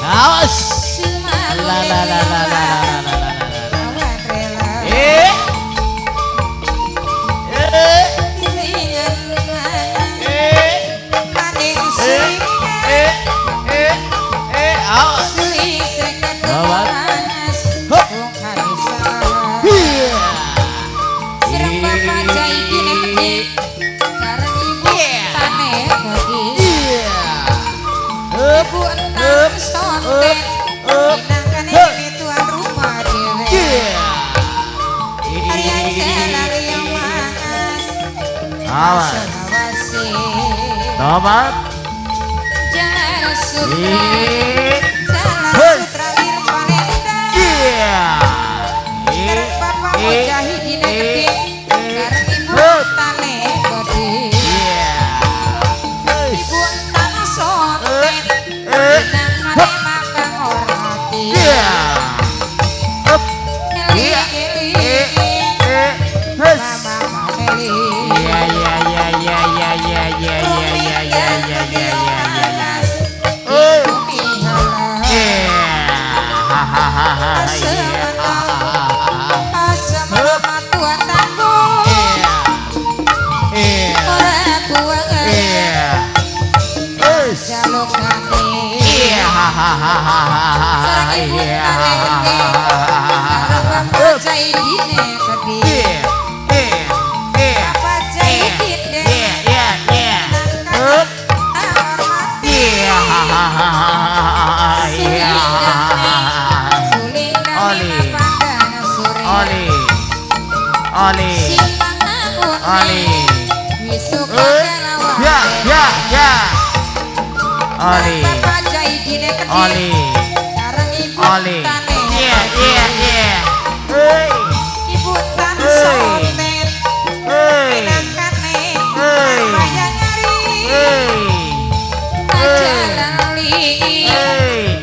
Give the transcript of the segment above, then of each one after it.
Awas. La la la la la la la la. Eh. Eh. Eh. Eh. Eh. Awas. Awas. Awas. Tobat. Jalan Sutra. Jalan Sutra Wir Palembang. Iya. Sareng Bapak Mujahidin Gede. Sareng Ibu Tane Gede. Iya. Ibu Tane Soten. Pinangkane makang hormati. Iya. Iya. Oli. Oli. Ya, ya, ya. Oli. Oli. Oli. Yeah, yeah, yeah. Hey. Ibu tan soten. Hey. Hey. Hey. Hey.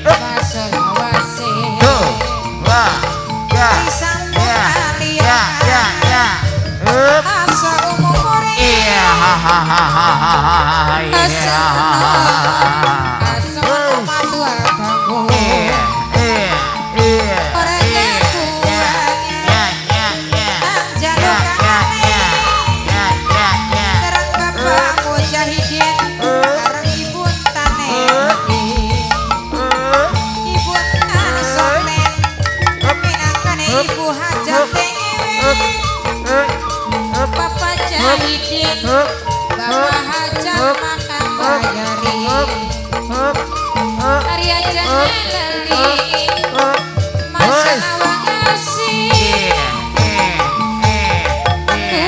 Tuh. Wah. Ya. Ya. Ya, ya, ya. Up. Iya, ha ha ha ha ha ha. Iya. Iya, iya, iya. Ya, ya, ya. Ya, ya, ya. Ya, ya, ya. Sareng Bapak Mujahidin, sareng Ibu Tane, Ibu Tane Soten, minangkane Ibu Hajat Bapak Jahidin, Bapak Hajat makan bayari, Arya jangan lali, masa awang asih,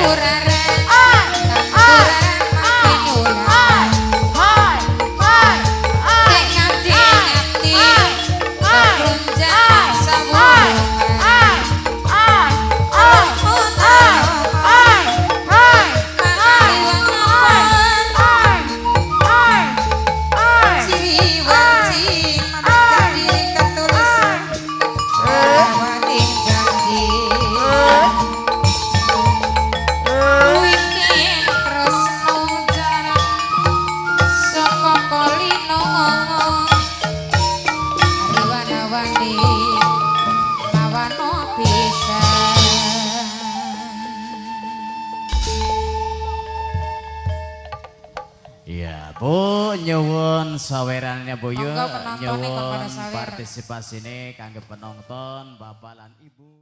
kurara, kurara makin ulang, ngati-ngati, kerunjang sawungan. Ya, Bu, nyuwun sawerane Bu yo, Monggo penonton nyuwun pada sawer. partisipasine kangge penonton, bapak lan ibu.